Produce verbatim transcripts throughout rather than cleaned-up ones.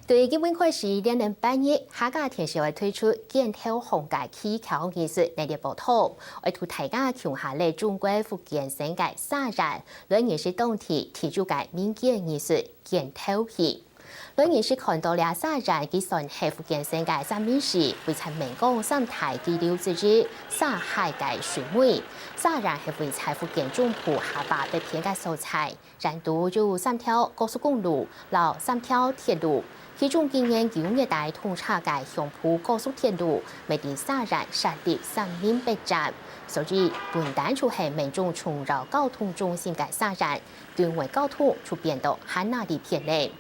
對今晡開始，連連八日，客家電視會推出建頭紅个戲曲藝術系列報導，愛同大家共下來中國福建省个沙縣，來認識當地特有个民間藝術建頭戲。來認識看到這沙縣，佢算係福建省个三明市，位在岷江三大支流之一，沙溪个水尾。沙縣係位在福建中部下巴北片个所在。 沿途有三條高速公路摎三條鐵路，其中今年九月底通車个胸埔高速鐵路，乜在沙縣設立三民北站，所以毋單就係岷江重要交通中心个沙縣，對外交通就變到還較利便咧。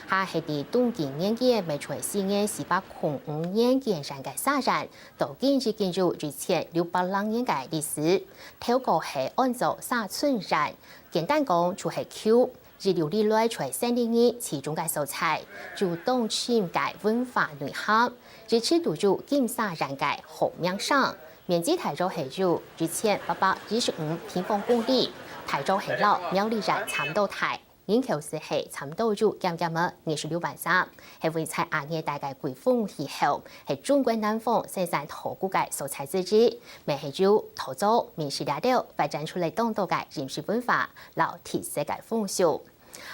還係在東晉年間，乜就係西元四百空五年建成个沙縣，到今已經有一千六百零年个歷史。頭過係安做沙村縣， 簡單講就係舊，一路以來就係生理人居住个所在，有當深个文化內涵，一直都有金沙縣个好名聲。面積大約係有一千八百二十五平方公里，大約係摎苗栗縣差毋多大，人口就係差毋多有減減仔二十六萬儕。 係位在亞熱帶个季風氣候，係中國南方生產稻穀个所在之一，乜係有桃園、美濃這兜發展出來當多个飲食文化摎特色个風俗。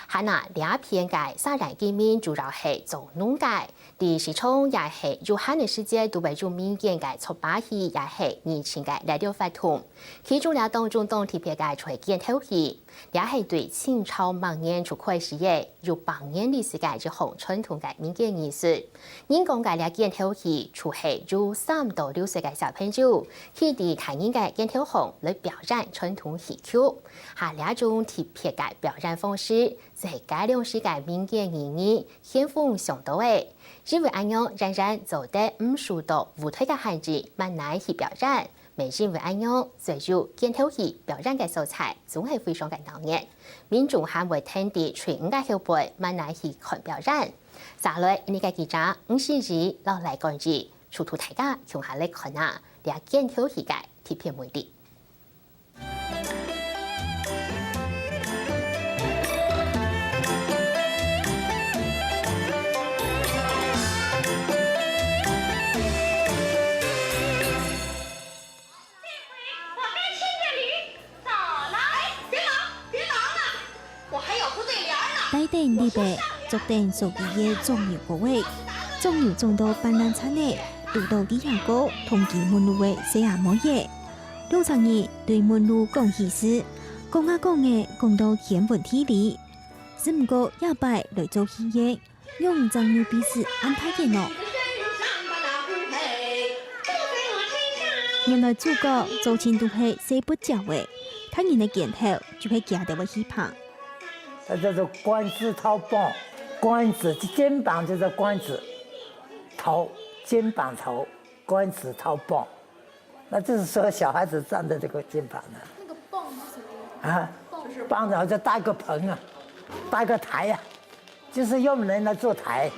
還啊，這片个沙縣居民主要係做農个，在市場也係有閒个時節，都會有民間个捉把戲，也係義情个來兜活動。其中這當中當特別个就係建頭戲， 這係對清朝末年就開始个，有百年歷史个一項傳統个民間藝術。人講个這建頭戲，就係有三到六歲个小朋友，去在大人个肩頭項來表演傳統戲曲。哈，這種特別个表演方式，就係該量時个民間藝人咸豐想到个。因為恁樣，人人做得毋受到舞台个限制，滿哪去表演。 乜因為恁樣，所以有肩頭戲表演个所在，總係非常个鬧熱。民眾還會跈在隊伍个後背，滿哪去看表演。續來，𫣆俚个記者吳詩怡摎賴冠宇，就同大家共下來看啊，這肩頭戲个特別魅力。 戴等笠仔，著等屬於个作牛角仔，作牛撞到半爛殘仔，堵到佢阿哥同佢問路个細阿妹仔。兩儕人對問路講喜事，講啊講仔，講到天昏地暗。只毋過這擺來做戲个， 仰正有比試恁大个呢？原來主角做盡都係睡不著仔，大人个肩頭就係厥兜个戲棚。它叫做關節頭磅，關節，肩膀就是關節，頭，肩膀頭，關節頭磅。 那就是說小孩子站在這個肩膀呢。那個磅是什麼？啊，磅，然後就搭一個盆啊，搭一個台啊，就是用人來做台。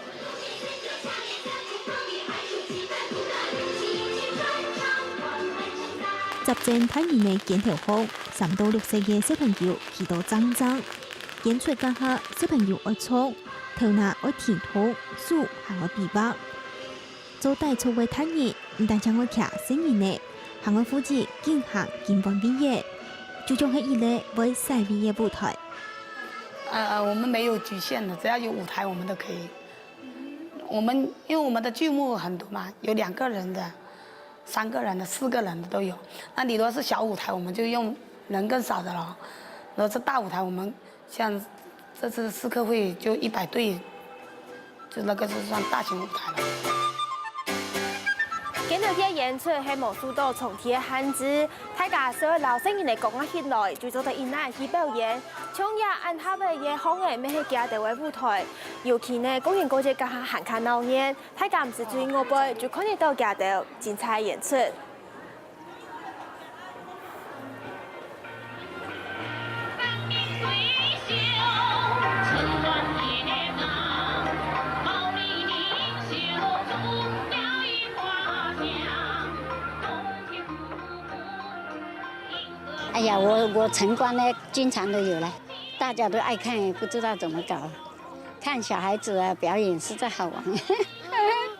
接等大人个肩頭項，三到六歲个小朋友企到正正，演出該下，小朋友愛唱，頭那愛停動，手還愛比劃。 做底座个大人，毋單淨愛擎細人仔，還愛負責緊行緊換位仔，就像係一個會徙位个舞台。呃，我們沒有侷限的，只要有舞台，我們都可以。我們，因為我們的劇目很多嘛，有兩個人的、三個人的、四個人的都有。那你如果是小舞台，我們就用人更少的咯。如果是大舞台，我們像這次試客會就一百對，就那個是算大型舞台了。今晡日演出係無受到場地个限制，大家只要摎細人仔講啊起來，就做得一齊去表演。像這恁大个个項仔乜係厥兜个舞台，尤其呢，過年過節該下還較鬧熱，大家毋使出去外背，就看得到厥兜精彩演出。 哎呀，我，我城关呢，经常都有来，大家都爱看，不知道怎么搞。看小孩子啊表演实在好玩。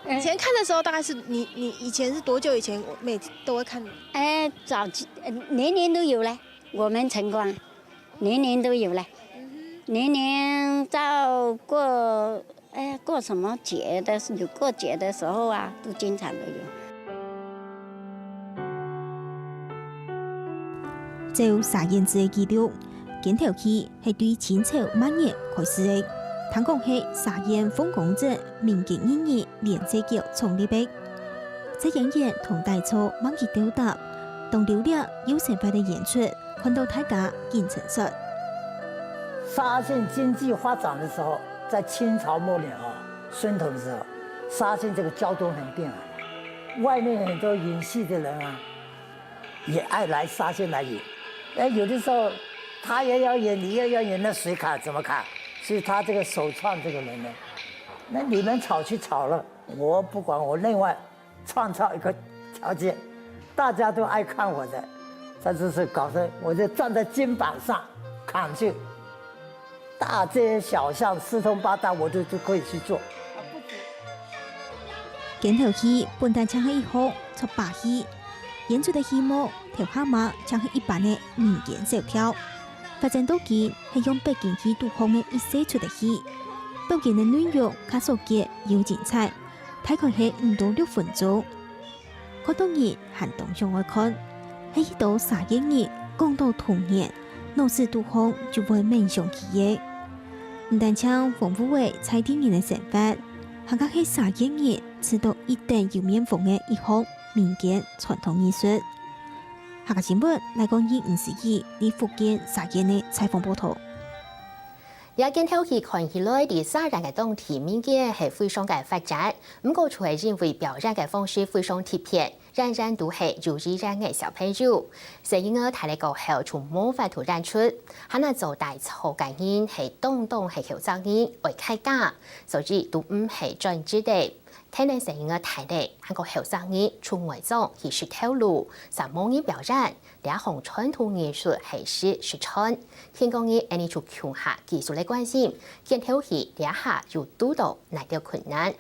以前看的时候，大概是你你以前是多久以前？我每次都会看。哎，早期呃年年都有嘞，我们城隍年年都有嘞，年年到过哎过什么节的，有过节的时候啊，都经常都有。照沙燕子个记录，肩頭戲係對清朝末年開始个。聽講係沙燕鳳光鎮民間藝人聯席局創立个。在演員同大厝吂去鬥搭，當流掠又生活个演出，看到大家緊撐煞。沙县经济发展的时候，在清朝末年啊，孙腾的时候，沙县这个交通很便啊，外面很多演戏的人啊，也爱来沙县来演。哎，有的时候他也要演，你也要演，那谁扛？怎么扛？所以他这个首创这个人呢，那你们吵去吵了，我不管，我另外创造一个条件，大家都爱看我的，他就是搞得我就站在肩膀上扛去，大街小巷四通八达我都都可以去做。肩頭戲本單淨係一項撮把戲，演出个戲目頭下嘛淨係一般个民間小調，發展到今係用北京戲肚項个一細齣个戲。表演个內容較少見又精彩，大概係五到六分鐘。 看到人還當想愛看，係一到沙燕人講到童年，腦屎肚項就會愐想起个。毋單淨豐富个在地人个生活，還較係沙燕人試到一等有面風个一項民間傳統藝術。客家新聞來講，二零二一李福建沙燕个採訪報導。 這肩頭戲看起來在沙燕个當地民間係非常个發展，毋過就係因為表演个方式非常特別，人人都係幼稚園个小朋友。細人仔大了過後就無法度演出，還愛做大厝个人係當當係後生人，愛開家，所以都毋係專職个。 聽等細人仔大了，還過後生人出外莊去食頭路，煞無人表演，這項傳統藝術係失失傳。聽講人恁呢就共下繼續來關心，肩頭戲這下又堵到哪兜困難？